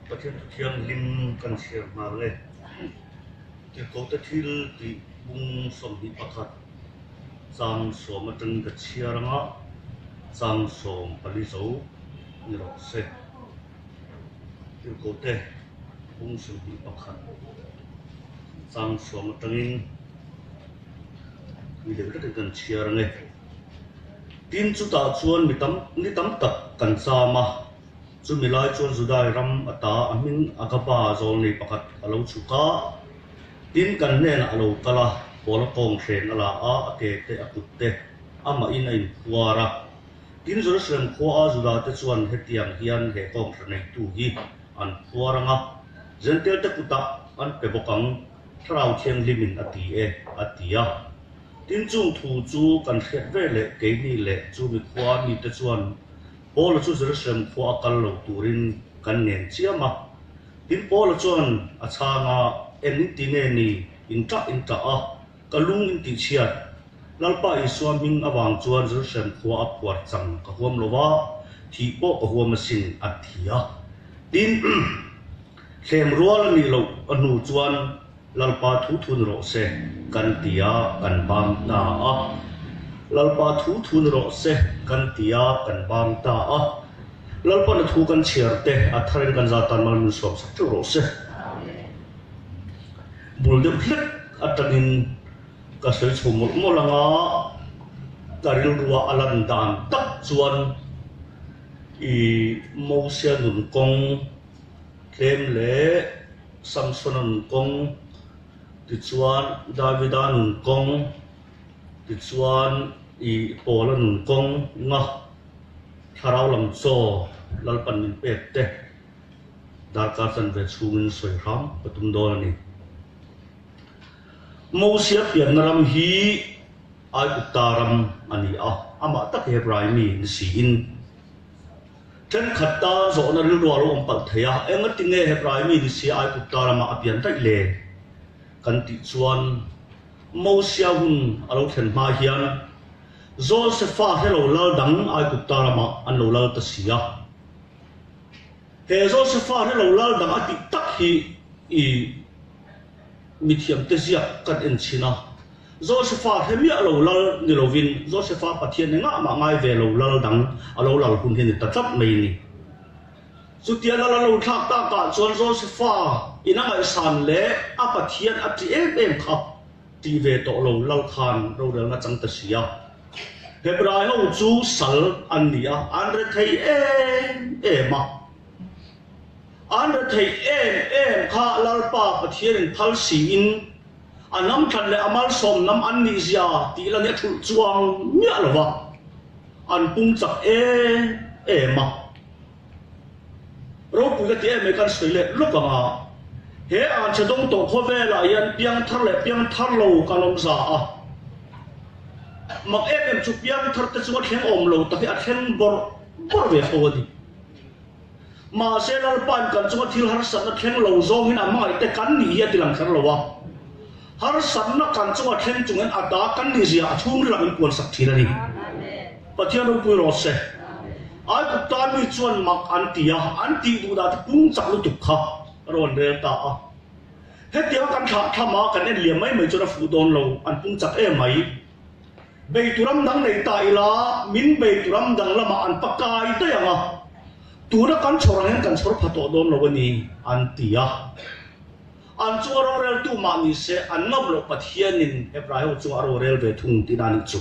Pathian thu thianghlim kan chhiar nghal e. Tirhkohte thil tih bung 21 chang sawm atangin ka chhiar anga chang 14 zo ni rawh se. Tirhkohte bung 21 chang sawm atangin mi deuh hlekin kan chhiar ang e. Tin, chutah chuan mi tam ni tam tak kan cham a, chumi lai chuan Judai ram ata a hming Agaba zawlnei pakhat a lo chhuk a. Tin, kan hnenah a lo kal a, Paula kawng hren a la a, a ke te, a kut te amahin a inphuar a. Tin, Jerusalem khua a Juda te chuan hetiang hian he kawng hre neitu hi an phuar ang a, Jentail te kutah an pe bawk ang, Thlarau Thianghlimin a ti e, a ti a. Tin, chung thu chu kan hriat ve leh keini leh chu mikhua mite chuan Paula chu Jerusalem khua a kal lo turin kan ngen chiam a. Tin, Paula chuan a chhang a, Eng in ti nge ni? In ṭah in ṭah a, ka lung in tihchhiat. Lalpa Isua hming avang chuan Jerusalem khua a phuar chang ka huam lo va, thih pawh ka huam asin, a ti a. Tin, thlem rual a nih loh a hnu chuan Lalpa thu thun rawh se kan ti a, kan bang ta a. Lalpa thu thun rawh se kan ti a, kan bang ta a. Lalpan a thu kan chhiar te a tharin kan za tan mal min sawm sak teuh rawh se. Bul deuh hlek atangin ka sawi chho mawlh mawlh ang a, ka rilrua a lan dan tak chuan i Mosia nun kawng tlem leh Samsona nun kawng tichuan Davida nun kawng tichuan i Paula nun kawng nga thlarau lam chaw Lalpan min pek te darkar chanve chhungin sawi hram ka tum dawn a ni. Mosia pianna ram hi Aigupta ram a ni a, amah tak Hebrai mi ni siin thenkhat tan zawhna rilru a lo awm palh thei a, engatinge Hebrai mi ni sia Aigupta ramah a pian daih le? kan tih chuan Mosia hun a lo thlen hma hian Josefa hre lo lal dang Aigupta ramah an lo lal ta si a. He Josefa hre lo lal dang a tih tak hi i mithiamte ziak kan en chhin a. Josefa hre miah lo lal ni lovin Josefa Pathian engah mah ngai ve lo lal dang a lo lal hun hi a ni ta tlat mai a ni. Chutia lal a lo thlak takah chuan Josefa in a ngaihsan leh a Pathian a ṭih em em kha ṭih ve tawh lo lal khan rorelna chang ta si a. Hebrai ho chu sal an ni a, an rethei em em a. An rethei em em kha Lalpa Pathianin phal siin a namthlan leh a malsawm nam an nih zia tih lan hi a thulh chuang miah lo va, an pung chak em em a. Ropui ka ti em mai kan sawi leh lawk ang a, he anchhe dawng tawh khawvelah hian piangthar leh piangthar lo kan awm za a, mak em em chu piangthar te chunga thleng awm lo tak hi a thleng bawrh bawrh ve fo a ni. Mahse Lalpain kan chunga thil harsatna thleng lo zawngin a hmangaih te kan nih hi a ti lang kher lo a, harsatna kan chunga thleng chungin a ta kan nih zia a chhungril ah min puansak thin a ni. Pathian ropui rawh se. Aigupta mi chuan mak an ti a, an tih duh dah te pung chak lutuk kha rawn rel ta a. Hetianga kan thlah tham a, kan en liam mai mai chuan a fuh dawn lo, an pung chak em mai. Bei tu ram dang nei ta ila, min bei tu ram dang lamah an pakai daih ang a, tuna kan chhawr ang hian kan chhawr pha tawh dawn lo a ni, an ti a. An chunga roreltu mah ni se, an ngam loh Pathianin Hebrai ho chunga a rorel ve thung tihna a nih chu.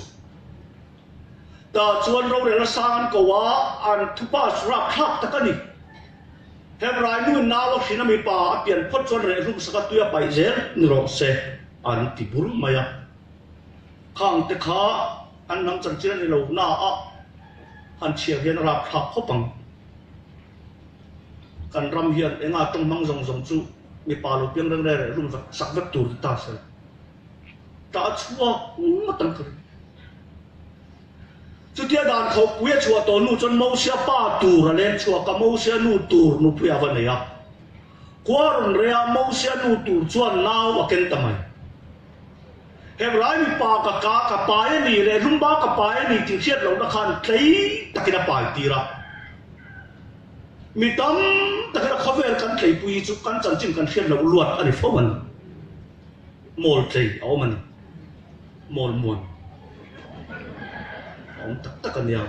Tah chuan rorelna sang an ko a, an thupa chu rapthlak tak a ni. Hebrai nu nau a hrin a mipa a pian phawt chuan rehlum saka tui a paih zel ni rawh se, an ti bur mai a. Khang te kha an hnam chanchin a ni lo na a, han chhiar hian a rapthlak khawp ang. Kan ram hian enga tawng hmang zawng zawng chu mipa lo piang reng reng rehlum sak vek tur ti ta se. Tah a chhuak ngawt ang ka ring. Chutia dan khawpui a chhuah tawh hnu chuan Mosia pa tur a leng chhuak a, Mosia nu tur nupui a va nei a. Khua rawn rei a, Mosia nu tur chuan nau a ken ta mai. Hebrai mipa ka ka ka pai a ni leh hlumba ka pai a ni tih hriat lohna khan tlei takin a pai tir a. Mi tam takin a khawvel kan tleipui hi chu kan chanchin kan hriat loh luat a ni fo a ni. Mawl tlei a awm a ni. Mawl muan a awm tak tak a nia.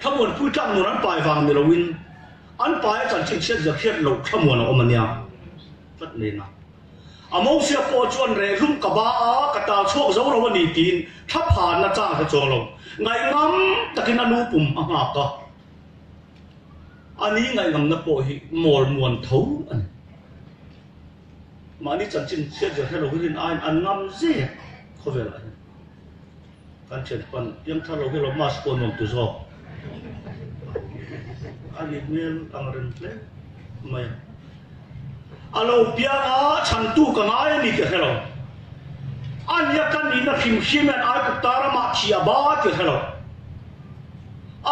Thlamuanpui tlak nun an pai vang ni loin an pai a chanchin chhiat zia hriat loh thlamuan a awm a nia. Tlat mai na. A Mosia pawh chuan rehlum ka ba a, ka tal chhuak zo lo a ni tiin thlaphanna chang hre chuang lo. Ngaihngam takin a nu pum a nghak a. A ni ngaihngamna pawh hi mawl muan tho a ni. Mahni chanchin chhiat zia hre lo hi rin aiin an ngam zek khawvelah hian. Kan thian pan piang thar lo hi lo mask pawh nuam tu zawk a ni hmel ang reng hle mai a. A lo piang a chhantu ka ngai a ni tih a hre lo. A nia ka nihna hrim hrim hian Aigupta ramah thi a ba tih a hre lo.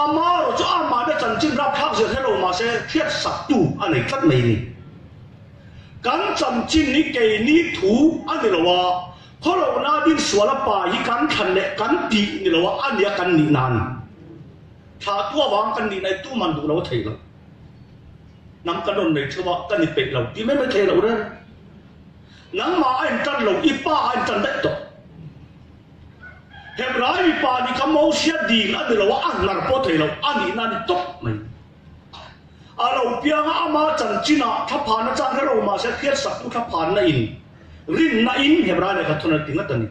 Amaherawh chu amahna chanchin rapthlak zir hre lo mahse hriat saktu a nei tlat mai ni. Kan chanchin hi keini thu a ni lo a, khawlohna ding suala pa hi kan thlan leh kan tih ni lo a, a nia kan nih nan. Thlahtu avang kan nih na hi tuman duh lo a thei lo. Hnam kan rawn nei theuh a, ka ni peih lo tih mai mai thei lo reng. Nangmah a intan lo, i pa a intan daih tawh. Hebrai mipa nih kha Mosia dil a ni lo a, a hnar pawh thei lo, a nihna a ni tawp mai. A lo piang a, ama chanchinah thlaphanna chang hre lo mahse hriatsaktu thlaphanna in rinna in Hebrai lehkha thawn a ti ngat a ni.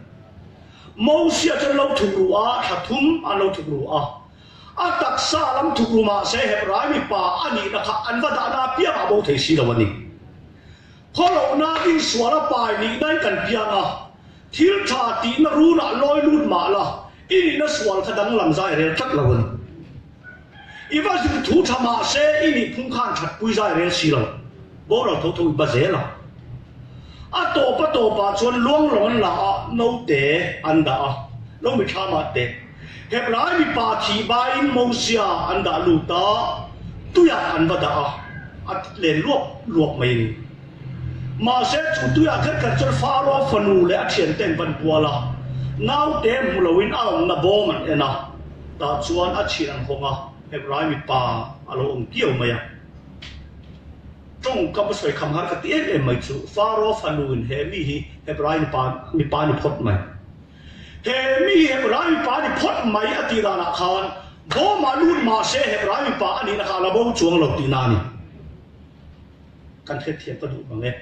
Mosia chuan lo thuk ru a, thla thum an lo thuk ru a. A taksa lam thuk ru mahse Hebrai mipa a nihna kha an va dahna apiangah a bo thei si lo a ni. Khawlohna insual a pai nihna in kan piang a, thil tha tihna runah lawi lut mah la, i nihna sual kha danglam zai rel tlat lo a ni. I va zir thu tha mah se i nih phung khan thatpui zai rel si lo, boral tho tho i ba zel a. A tawp a tawpah chuan luanglawng an la a, naute an dah a, lo mithla mah teh. Hebrai mipa thih baiin Mosia an dah lut a, tuiah an va dah a, a len luap luap mai a ni. Mahse, chu tuiah kher kher chuan Faro fanu leh a thiante an van kual a, naute hmu loin a awmna bawm an en a, tah chuan a chhin an hawng a, Hebrai mipa a lo awm kiau mai a. Tawngkam a sawi kham har ka ti em em mai chu, Faro fanuin he mi hi Hebrai mipa ni phawt mai. He mi Hebrai mipa ni phawt mai a tih danah khan bawmah lut mah se Hebrai mipa a nihna kha a la bo chuang lo tihna a ni. Kan hrethiam ka duh mang e.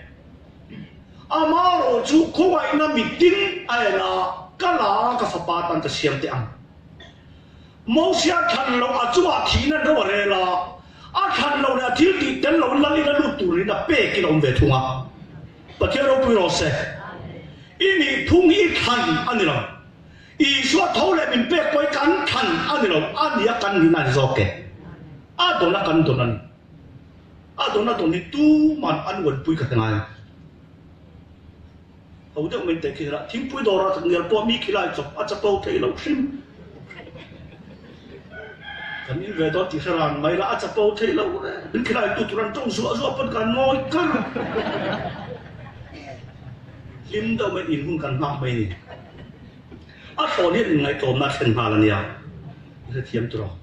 Amaherawh chu khawngaihna mitin a en a, ka la a ka fapa tan ka siam teh ang. Mosia thlan loh a chungah thihna an ro a rel a, a thlan loh leh a thil tih tel loin lal in a lut tur in a pekin a awm ve thung a. Pathian ropui rawh se. I nih phung hi i thlan a ni lo. Isua tho leh min pek pawh hi kan thlan a ni lo, a nia kan nihna a ni zawk e. A dawn a kan dawn a ni. A dawn a dawn hi tuman an uanpui ka hre ngai. Ho deuh mai teh khi lah thingpui dawrah tak ngial pawh mi khilai chawp a chapo theih loh hrim. Kan in ve dawn tih hre ran mai lah a chapo theih loh reng. Min khilai tu tur an tawng zuah zuah pawn kan ngawi kar. Hlim deuh mai in hun kan nghak mai ni. A thlawn hian inngaihtlawmna a thlen nghal a nia. I hrethiam tur ang.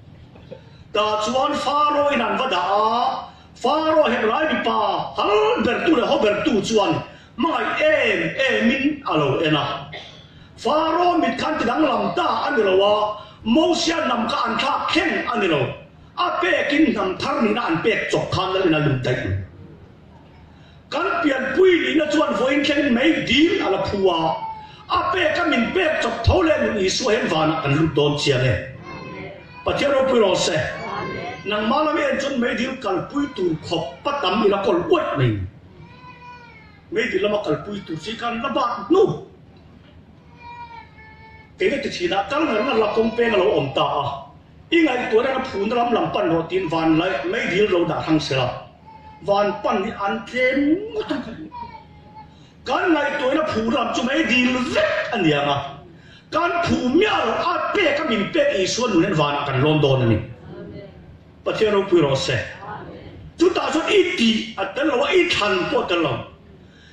Tah chuan Faro in an va dah a, Faro Hebrai mipa hal bertu leh haw bertu chuan Hmangaih em emin a lo en a. Faro mit khan ti danglam ta a ni lo a, Mosia hnam kha an thlak thleng a ni lo. A pekin hnam thar nihna an pek chawp khan Lalin a lut daih ang. Kan pianpui nihna chuan vawiin thlengin mei dil a la phu a, a peka min pek chawp tho leh nun Isua hian vanah kan lut dawn chiang e. Pathian ropui rawh se. Nangmah lam i en chuan meidil kalpui tur khawp a tam i la kawl uaih mai. Meidil lama kalpui tur chi khan la bat hnu. Keina ti thinah kal ngar ngar la kawng peng a lo awm ta a, i ngaihtuahna na phuna lam lam pan rawh tiin van lai meidil lo dah hrang sela, van pan hi an tlem ngawt ang ka ring. Kan ngaihtuahna phu lam chu meidil vek a ni ang a, kan phu miah loh a pek a min pek Isua nun hian vanah kan lawn dawn a ni. Pathian ropui rawh se. Chutah chuan i tih a tel lo a, i thlan pawh a tel lo.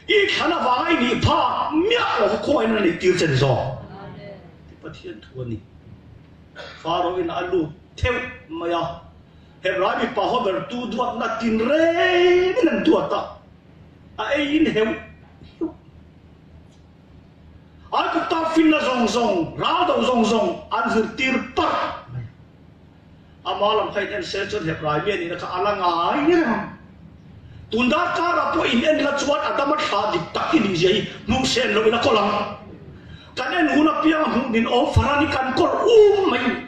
I thlan avanga i nih phak miah lo kha khawngaihna neih tir che ni zawk. Tih Pathian thu a ni. Faro in a lut theuh mai a. Hebrai mipa ho ber tu duatna tinrengin an duat a, a eiin heuh heuh. Aigupta finna zawng zawng, raldo zawng zawng an zirtir parh mai. Ama lam kha in en se chuan Hebrai mi a nihna kha a la ngai reng ang. Tun darkarah pawh in en la chuan Adama thla dik tak i nih zia hi hmuh sen loh in a kawl ang. Kan en hun apiang a hmuh nin awm faran i kan kawl um mai.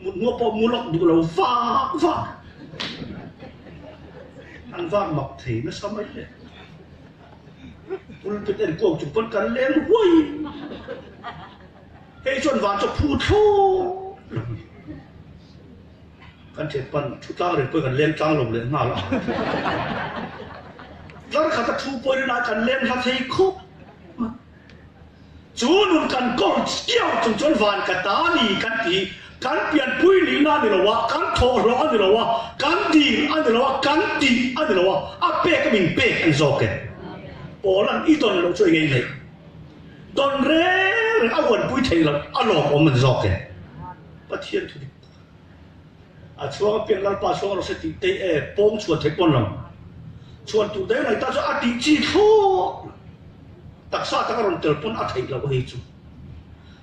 Mut hnuah pawh mu lawk duh lo vak vak. An vak mak thei nasa mai le. Pulpit en kuau chung pawn kan leng huai. Hei chuan van chu a phu thlawt lo a ni. Kan thian pan thu tlang reng pawhin kan leng tlang lo leh nghal a. Tlar khat a thu pawhin rinai kan leng hla thei khawp mai. Chu nun kan kawl chiau chung chuan van ka ta a ni kan ti. Kan pianpui nihna a ni lo a, kan thawhhlawh a ni lo a, kan dil a ni lo a, kan tih a ni lo a, a pek a min pek a ni zawk e. Pawl an i dawn loh chu eng nge i neih? Dawn reng reng a uanpui theih loh a lawmawm a ni zawk e. Pathian thu dik tak a chhuang apiang Lalpa chhuang rawh se tih te e pawng chhuan theih pawn lo. Chhuan tur deng mai ta chu a tih chi thlawt lo. Taksa tak a rawn tel pawn a theih loh hei chu.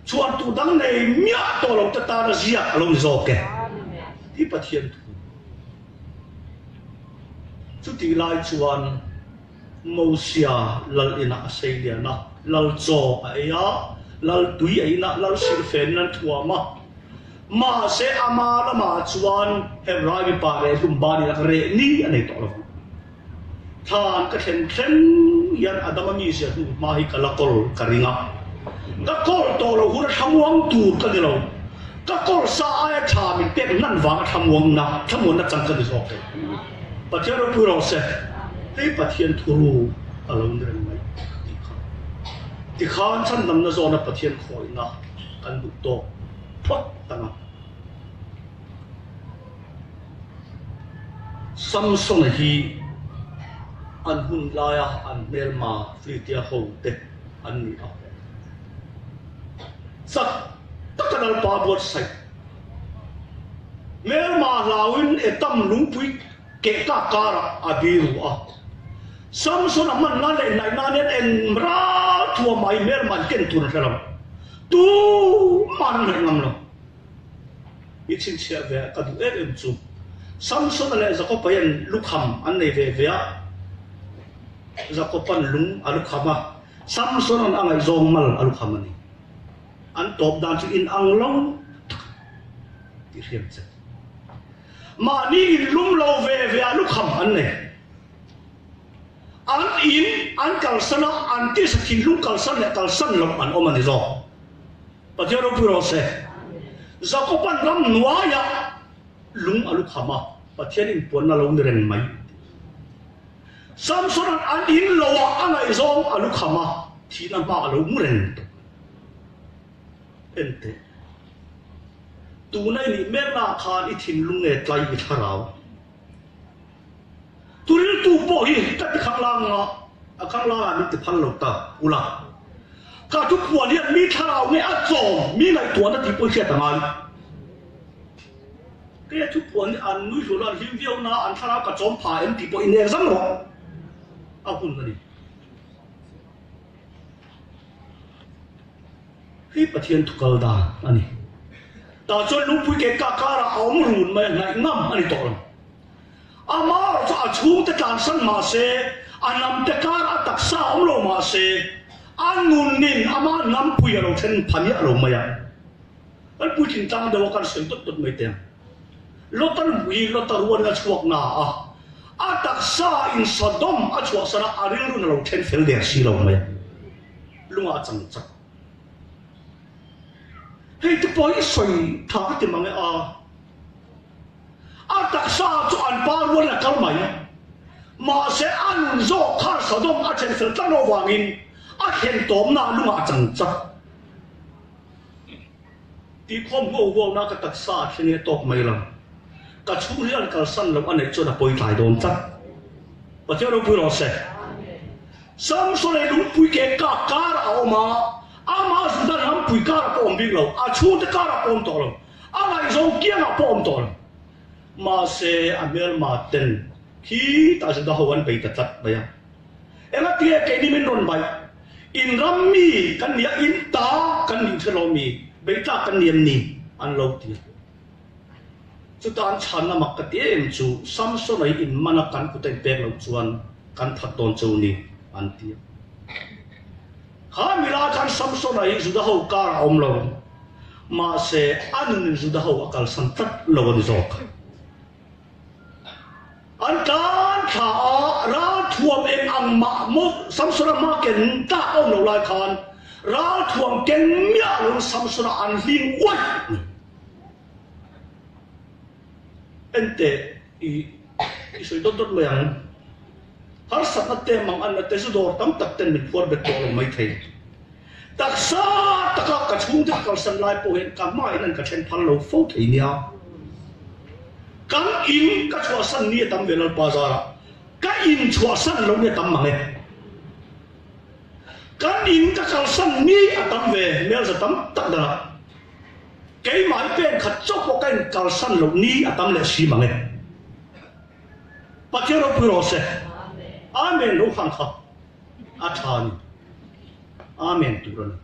Chhuan tur dang nei miah tawh lo te tana ziak a lo ni zawk e. Hi Pathian thu. Chutih lai chuan. Mosia lal inah a sei lian a, lal chaw a ei a, lal tui a in a, lal silhfen in an thuam a. Mahse ama lamah chuan Hebrai mipa reh hlum ban in a reh ni a nei tawh lo vang. Thlan ka thlen thleng hian Adama mizia hnu hma hi ka la kawl ka ring a. Ka kawl tawh lo hun a thlamuang tur ka ni lo. Ka kawl sa aia tha min pek hnan vanga thlamuangna, thlamuanna chang ka ni zawk e. Pathian ropui rawh se, hei Pathian thuru a lo ni reng mai tih kha. Tikhan chhandamna zawna Pathian khawihna kan duh tawk phawt tang a. Samsona hi an hun laia an hmelma Filitia ho te an ni a. Chak taka Lalpa buatsaih Hmelma hlauin Etam lungpui keh tlak karah a bi ru a. Samson a hman nan leh hnaih nan hian eng ral thuam mah hi hmelma in ken tur an hre lo. Tuman an hnaih ngam lo. I chhinchhiah ve a ka duh em em chu Samson-a leh Jakob-a hian lukham an nei ve ve a. Jakob-a'n lung a lukham a, Samson-a'n a ngaihzawng mal a lukham a ni. An tawp dan chu in ang lo tak tih hriat che. Mahni in lum lo ve ve ah lukham an nei. An in an kalsan a, an tisa thinlung kalsan leh kalsan loh an awm a ni zawk. Pathian ropui rawh se. Jakoban ram hnuaiah lung a lukham a, Pathian inpuanna lo ni reng mai. Samson-a'n an in lo ah a ngaihzawng a lukham a, thihna hma a lo mu reng tawh. Enteh, tuna i nih meknaah khan i thinlung nge tlai i thlarau? Turiltu pawh hi ka ti khanglang a, a khanglangah min ti phal lo ta ula. Ka thuphuan hian mi thlarau nge a chawm mi ngaihtuahna tih pawh i hriat a ngai. Kei a thuphuan hi an nui hluah lo, an hlim viau na, an thlarau ka chawm pha em tih pawh i nek zam rawh a hun a ni. Hei Pathian thu kal dan a ni. Tah chuan lungpui ke kah karah a awm run mai a, hnaih ngam a ni tawh lo. Amah erawh chu a chhungte tlansan mah se, a hnamte kar a taksa awm lo mah se, a nunnin amah hnampui a lo then pha miah lo mai a. Kan puitling tlang deuh a kan sawi dawt dawt mai teh ang. Lota lungpui hi Lota rualin a chhuak na a, a taksa in Sodom a chhuahsan a, a rilrun a lo then fel der si lo mai a, lungah a chang chak. Hei te pawh hi sawi tha ka ti mang e a, a taksa chu an pa rualin a kal mai, mahse a nun zawk khan Sodom a then fel tlat loh avangin a thlen tawmna lungah a chang chak. Tihkhawm huau huau na ka taksa a thleng e tawk mai lo. Ka chhung hi an kalsan loh a neih chuan a pawi tlai dawn tlat. Pathian ropui rawh se. Samson ei lungpui ke kak kar a awm a, amah Juda hnampui karah pawh awm bik lo, a chhungte karah pawh awm tawh lo, a ngaihzawng kiangah pawh awm tawh lo. Mahse, a hmelma ten khitah Juda ho an bei ta tlat mai a. Engatinge keini min rawn baih? In ram mi kan nia, in ta kan nih hre lo mi, bei tlak kan ni em ni? An lo ti a. Chuta an chhanna mak ka ti em chu Samson-a hi in mana kan kut a inpek loh chuan kan that dawn cheu ni, an ti a. Kha mila khan Samson-a hi Juda ho karah a awm lo, mahse a nunin Juda ho a kalsan tlat lo a ni zawk. An tlan thla a, ralthuam eng ang mah maw Samson-a hma ken tlak a awm lo lai khan ralthuam keng miah loin Samson-a an hling uaih mai. Enteh i i sawi dawt dawt mai ang. Harsatna te mang anna te zu dawr tam tak ten min phuar bet tawh lo mai thei. Taksa taka ka chhungte ka kalsan lai pawh hian ka hmain an ka then phal lo fo thei nia. Kan in ka chhuahsan ni a tam ve Lalpa zarah ka in chhuahsan lo ni a tam mang e. Kan in ka kalsan ni a tam ve hmelza tam tak danah. Keimah hi pen khat chauh pawh ka in kalsan loh ni a tam leh si mang e. Pathian ropui rawh se. Amen lo hang kha a tha a ni. Amen tur a ni.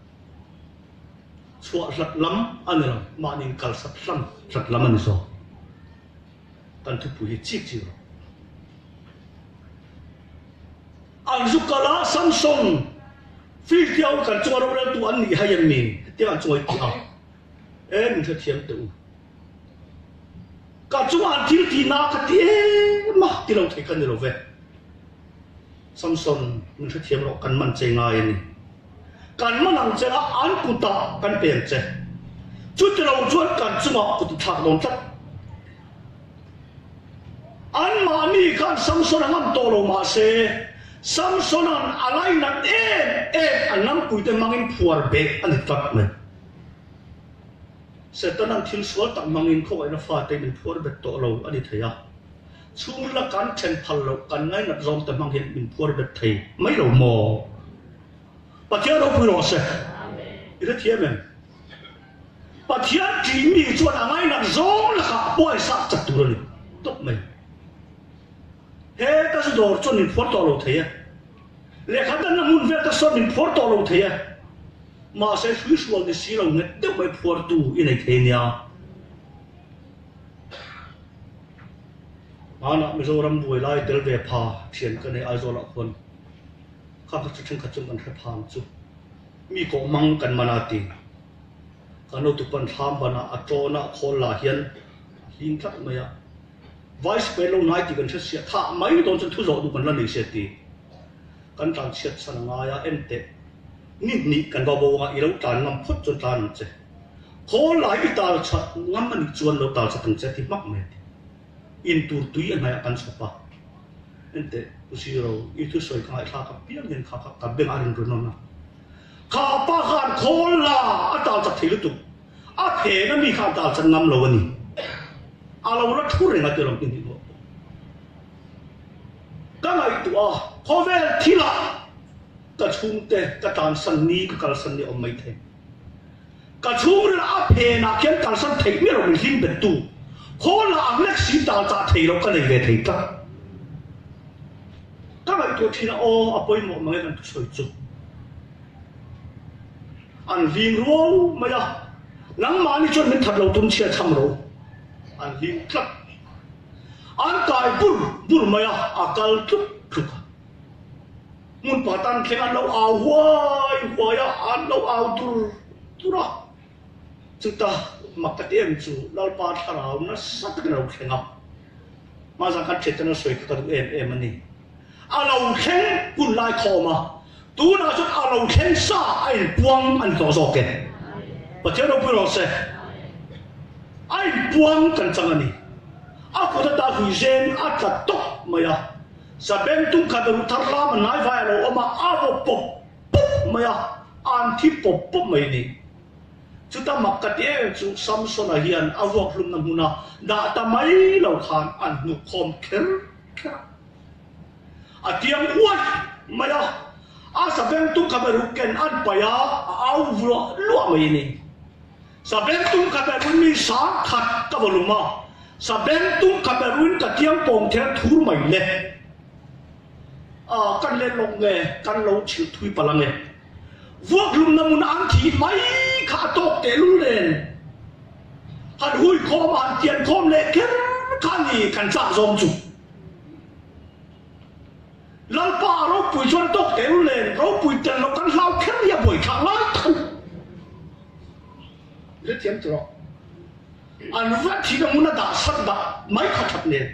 Chhuah hlat lam a ni lo, mahni in kalsat hlan hlat lam a ni zawk. Kan thupui hi chik chik rawh. An zu kal a, Samson, Filistia ho kan chunga roreltu an nih hai em ni? Hetiang an chunga i ti a. E, min hrethiam teh u. Ka chunga an thil tihna ka ti em a, ti lo thei ka ni lo ve. Samson, min hrethiam rawh, kan man che ngai a ni. Kan man ang che a, an kutah kan pe ang che. Chuti lo chuan kan chungah kut i thlak dawn tlat. Anmahni khan Samson a ngam tawh lo mah se, Samson-a'n a lainat em em an lampuite hmangin phuar beh a ni tlat mai. Setana'n thil sual tak hmangin khawngaihna fate min phuar bet tawh lo a ni thei a, chhungrila kan then phal loh kan ngainat zawngte hmang hian min phuar bet thei mai lo maw? Pathian ropui rawh se. I hrethiam em? Pathian ṭih mi chuan a ngainat zawng lakah pawisa chat tur a ni tawp mai. He ka zu dawr chuan min phuar tawh lo thei e. Lehkha danna hmun vel te sawn min phuar tawh lo thei e. Mahse hruihrual ni si lo nghet deuh mai phuartu i nei thei nia. Hmanah Mizoram buai lai tel ve pha thian ka nei Aizawlah khuan kha kha chu thenkhat chuan kan hre pha ang chu. Mi kawh mang kan man a ti. Kan lo tupan thlam banah a tawn a khawl lah hian a hlim tlat mai a. Vai sipai lo nai tih kan hre sia, thah mai dawn chuan thu zawh duh kan la nei sia ti. Kan tlan chhiat chhan a ngai a, en teh. Ni hnih kan va bo anga i lo tlan ngam phawt chuan tlan ang che. Khawl lah hi i tal chhat ngam a nih chuan lo tal chhat ang che ti hmak mai a ti. In tur tui a hnaih ah kan chhawp a. Enteh, Pu Siro, i thusawi ka ngaihthlak apiang hian kha kha ka bengah a rin rawn a. Kha pa khan khawl la a tal chak thei lutuk. A phen a mi kha a tal chak ngam lo a ni. A lo la thu reng a ti lawm tih pawh. Ka ngaihtuah a, khawvel thilah ka chhungte ka tlansan ni ka kalsan ni a awm mai thei. Ka chhungril a phenah khian kalsan theih miah lo min hlim bettu khawl lah ang lek si tal chah thei lo ka nei ve thei tlat. Ka ngaihtuah thin a aw a pawimawh mange kan thusawi chu. An hlim ruau mai a, nangmahni chuan min that lo tum chhia chham ro. An hlim tlat. An kai bur bur mai a, a kal tluk tluk a. Hmun pakhat an thleng an lo au huai huai a, an lo au dur dur a. Chuta mak ka ti em chu Lalpa thlarau nasa takin a lo thleng a. Hmazan khan thian ten a sawi kha ka duh em em a ni. A lo thleng hun lai khawm a, tunah chuan a lo thleng sa a inpuang a ni tawh zawk e. Pathian ropui rawh se. A inpuang kan chang a ni. A kut ata huizen a tla tawp mai a. Sabeng tum khat a ruh thar hlam a hnaivai a lo awm a, a vaw pawp pawp mai a, an thi pawp pawp mai a ni. Chuta mak ka ti em chu Samsona hian a vuak hlumna hmuna dah ta mai lo khan an hnuk khawm kher kher a. A tiang uaih mai a, a sabeng tum khat a ruh ken an paih a, a au luah luah mai a ni. Sabeng tum khat a ruh mi sang khat ka vaw lum a. Sabengtung ka beruin ka tiang pawng ther thur mai le. A, kan let lawk nge, kan lo chhilh thui palh ange. Vuakhlumna hmun an thih mai kha a tawk tehlul nen. Han hui khawm a, han tian khawm leh kher kha a ni kan chak zawng chu. Lalpa a ropui chuan a tawk tehlul nen, ropui tel loh kan hlau kher hi a buaithlak lai tak a ni. Hrethiam tur aw. An va thihna hmun a dah san dah mai kha that nen,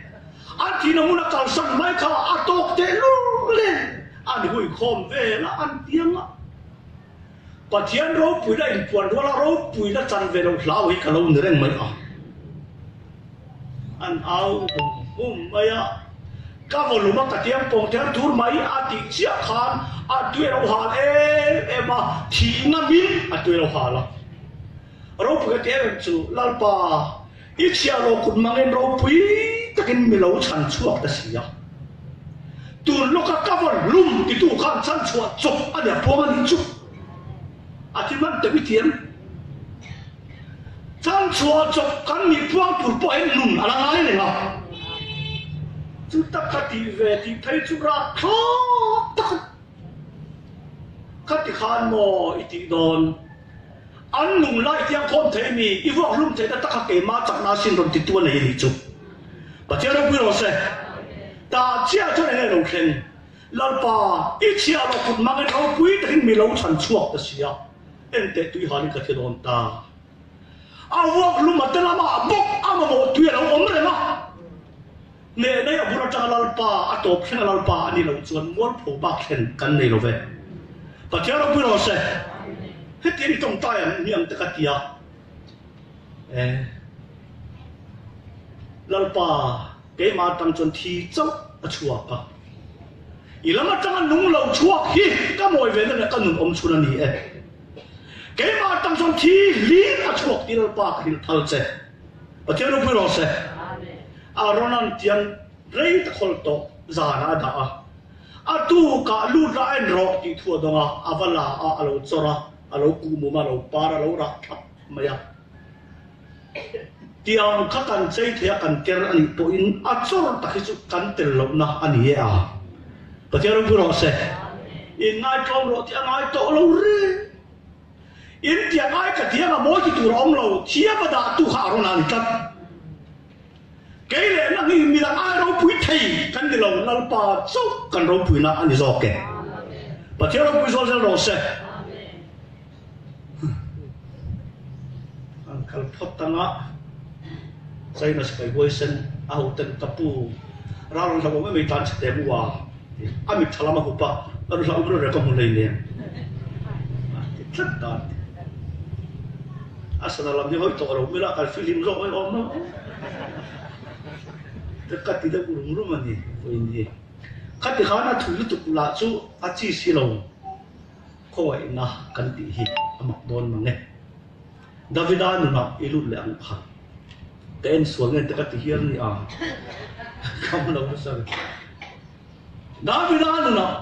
an thihna hmun a kal san mai kha a tawk teh lul nen an hui khawm vel a, an piang a. Pathian ropuina inpuan ruala ropuina chan ve lo hlau hi ka lo ni reng mai a. An au hum hum mai a, ka vawlum a ka tiang pawng ther thur mai a tih chiah khan a tui a lo hal em em a, thih ngamin a tui a lo hal a. Ropui ka ti em em chu, Lalpa, i chhiahhlawh kut mangin ropui takin mi lo chhan chhuak ta si a. Tun lawka ka vawn hlum titu khan chhan chhuah chawp a nia puang a nih chu. A thi hman teuh i thiam. Chhan chhuah chawp kan nih puang tur pawh hian nun a la ngai reng a. Chu tak ka tih ve tih phei chu rapthlak tak a ni. Khati khan maw i tih dawn? An nung lai tiang khawm thei mi, i vuak hlum theihna taka keimah chakna asin rawn titu a nei a nih chu. Pathian ropui rawh se. Tah chiah chuan enge lo thleng? Lalpa, i chhiah loh kut mangin ropui takin mi lo chhan chhuak ta si a, enteh tui halin ka thi dawn ta. A vuak hlum a te lamah bawk a mamawh tui a lo awm reng a. Hneh a bul atanga Lalpa, a tawp thlenga Lalpa a nih loh chuan mualpho bak thlen kan nei lo ve. Pathian ropui rawh se. Hetiang i tawngtai ang ni ang te ka ti a. E. Lalpa, keimah atang chuan thi chauh a chhuak a. I lam atanga nung lo chhuak hi ka mawi ve na leh ka nun awm chhun a ni e. Keimah atang chuan thi hlir a chhuak ti Lalpa ka hrilh phal che. Pathian ropui rawh se. Aaron-a'n tiang rei ta khawl tawh zanah a dah a, a tukah lut la en rawh tih thu a dawng a, a va la a, a lo chawr a, a lo kuhmum a, a lo par a, a lo rah thlap mai a. Tiang kha kan chei thei a, kan ker a nih pawhin a chawr tak hi chu kan tel lohna a ni e a. Pathian ropui rawh se. Inngaithlawm rawh tih a ngai tawh lo reng. In tiang ai ka tiang a mawi ti tur a awm lo, thiam a dah tu kha a rawn a ni tlat. Kei leh nang hi midang ai ropui thei kan ni lo, Lalpa chauh kan ropuina a ni zawk e. Pathian ropui zual zel rawh se. An kal phawt anga China sipai huaisen a hoten ka pu ral rawn hlauhawm em ei tlan chhe te mu a. A mit tha lam a hup a, a ru hlauhawm reuh reuh ka hmu hleinem a ti tlat ta a ti. A sana lam hi hawi tawh lo mila kan fihlim zawk mai awm lo te ka ti deuh rum rum a ni vawiin hi. Khati khan a thui lutuk lah chu a chi si lo khawngaihna kan tih hi a mak dawn mang e. Davida nunah i lut leh ang kha. Ka en sual nge te ka ti hial ni a, kam lo nasa ve. Davida nunah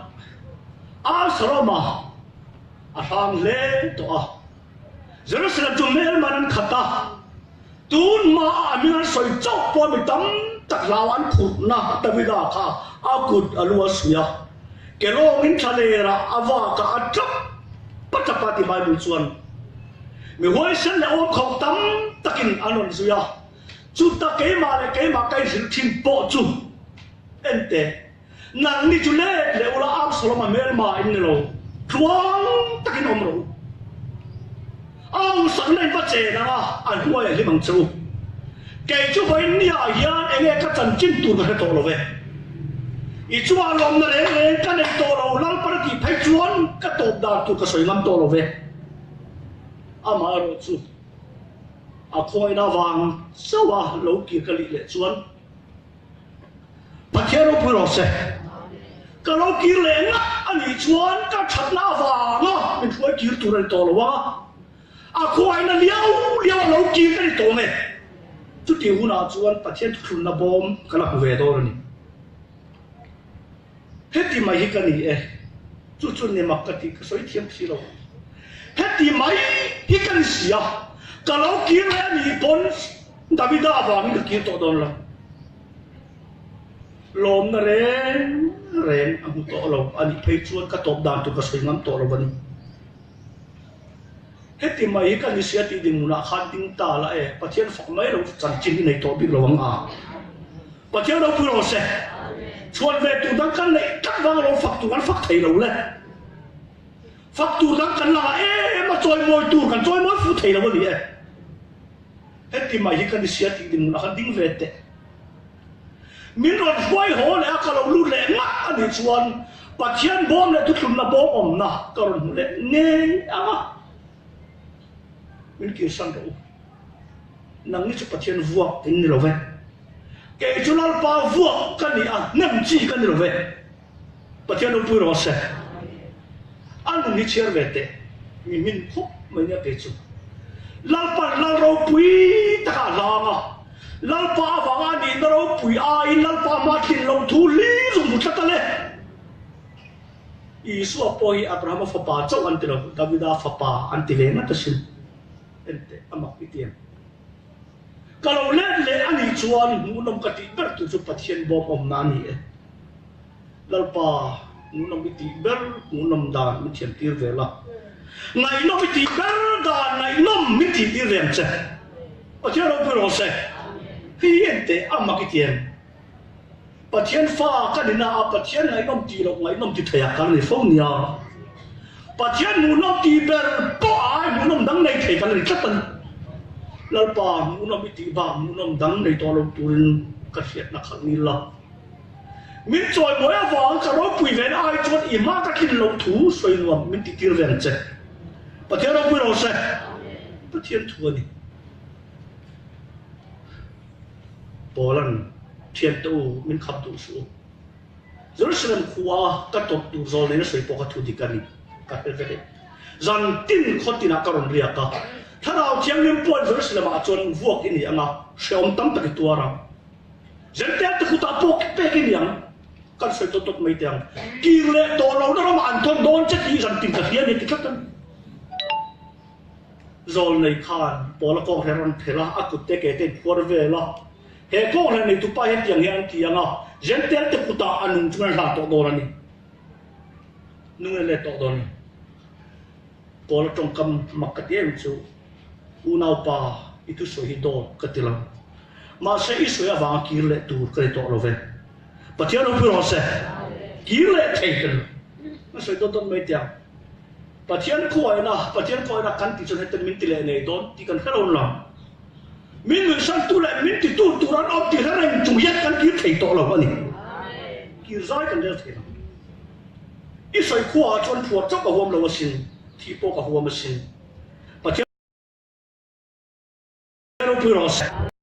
Absalom-a a hrang hle tawh a, Jerusalem chu hmelman an khat a, tun hmaah a hming an sawi chauh pawh mi tam tak hlau an khurhna Davida kha a kut a lu a suih a, ke lawngin thlalerah a vak a, a tap a tap a ti Bible chuan. Mi huaisen leh awmkhauh tam takin an rawn zui a, chuta keimah leh keimah ka inhrilh thin pawh chu en teh, nangni chu let leh ula Absalom-a hmelma in ni lo, tluang takin awm rawh u. A hausakna in va chen ang a, a hnuai a hlim ang che u. Kei chu vawiin niah hian enge ka chanchin tur ka hre tawh lo ve. I chungah lawmna reng reng ka nei tawh lo, Lalpan a tih phei chuan ka tawp dan tur ka sawi ngam tawh lo ve. Amaherawh chu a khawina vang chauh a lo kir ka lih leh chuan Pathian ropui rawh se. Ka lo kir leh ngat a nih chuan ka thatna avanga min hruai kir tur a ni tawh lo ang a, a khawaina liau liau a lo kir ka ni tawh nge. Chutih hunah chuan Pathian thuthlunna bawm ka la hmu ve dawn a ni. Heti mai hi ka ni e, chu chu ni mak ka tih ka sawi thiam si lo. Heti mai hi ka ni si a, ka lo kir leh a nih pawn. Davida avangin ka kir tawh dawn lo. Lawmna reng reng a hmu tawh lo a nih phei chuan ka tawp dan tur ka sawi ngam tawh lo a ni. Heti mai hi ka ni sia tih dinhmunah khan ding ta la e, Pathian fak mai lo chanchin i nei tawh bik lo ang a. Pathian ropui rawh se. Chhuan ve tur dang kan neih tlat vang lo fak tur kan fak thei lo le. Fak tur dang kan la em a, chawimawi tur kan chawimawi fu thei lo a ni e. Heti mai hi ka ni sia tih dinhmunah khan ding ve teh. Min rawn hruai haw leh a, ka lo lut leh ngah a nih chuan Pathian bawm leh thuthlunna bawm awmna ka rawn hmu leh ngei ang a. Min kirsan rawh u. Nangni chu Pathian vuak in ni lo ve. Kei chu Lalpa vuak ka ni a, hnem chi ka ni lo ve. Pathian ropui rawh se. A nun hi chhiar ve teh. Mi hmin khawp mai nia kei chu. Lalpan lal ropui takah a hlang a. Lalpa avanga a nihna ropui aiin Lalpa hma thlin loh thu hlir zung hmu tlat a le. Isua pawh hi Abrahama fapa chauh an ti lo, Davida fapa an ti ve ngat asin. Enteh, a mak i ti em? Ka lo let leh a nih chuan hmuhnawm ka tih ber tur chu Pathian bawm awmna a ni e. Lalpa, hmuhnawm i tih ber hmuhnawm dan min thiam tir ve la. Ngaihnawm i tih ber dan ngaihnawm min tih tir ve ang che. Pathian ropui rawh se. Hei hi enteh a mak i ti em? Pathian fa ka ni na a, Pathian ngaihnawm tih loh ngaihnawm ti thei ah kan ni fo nia. Pathian hmuhnawm tih ber pawh a ai hmuhnawm dang nei thei kan ni tlat a ni. Lalpa hmuhnawm i tih bak hmuhnawm dang nei tawh lo turin ka hriatna khalh nil la. Min chawimawi avang ka ropui ve na ai chuan i hma ka tlin loh thu sawi nuam min ti tir ve ang che. Pathian ropui rawh se. Pathian thu a ni. Paula'n, Thiante u, min khap duh suh u. Jerusalem khua ka tawp tur zawl nena sawi pawh ka thu dik a ni, ka hre vek e. Zan tin khaw tinah ka rawn riak a, Thlarau Thianghlim pawhin Jerusalem-ah chuan vuak i ni ang a, hrehawm tam tak i tuar ang. Zentail te kutah pawh pek i ni ang, kan sawi tawt tawt mai teh ang. Kir leh tawh lohna ramah an thawn dawn che tih zan tin ka hria a ni ti tlat a ni. Zawlnei khan Paula kawnghren rawn phelh a, a kut te ke te in phuar vel a. He kawnghren nei tupa hi hetiang hian an ti ang a, Zentail te kutah a nung chungin a hlan tawh dawn a ni. Nungin a let tawh dawn a ni. Paula tawngkam mak ka ti em chu, Unaupa, i thusawi hi dawt ka ti lo. Mahse i sawi avanga kir leh tur ka ni tawh lo ve. Pathian ropui rawh se. Kir leh thei ka ni lo. A sawi dawt dawt mai tiang. Pathian khuaina, Pathian khuaina kan tih chuan hetiang min ti leh nei dawn tih kan hre lo lo. Min nuihsantu leh min titu tur an awm tih hre reng chung hian kan kir thei tawh lo a ni. Kir zai kan rel thei lo. I sawi khuaah chuan phuar chauh ka huam lo asin, thih pawh ka huam asin. Pathian ropui rawh se.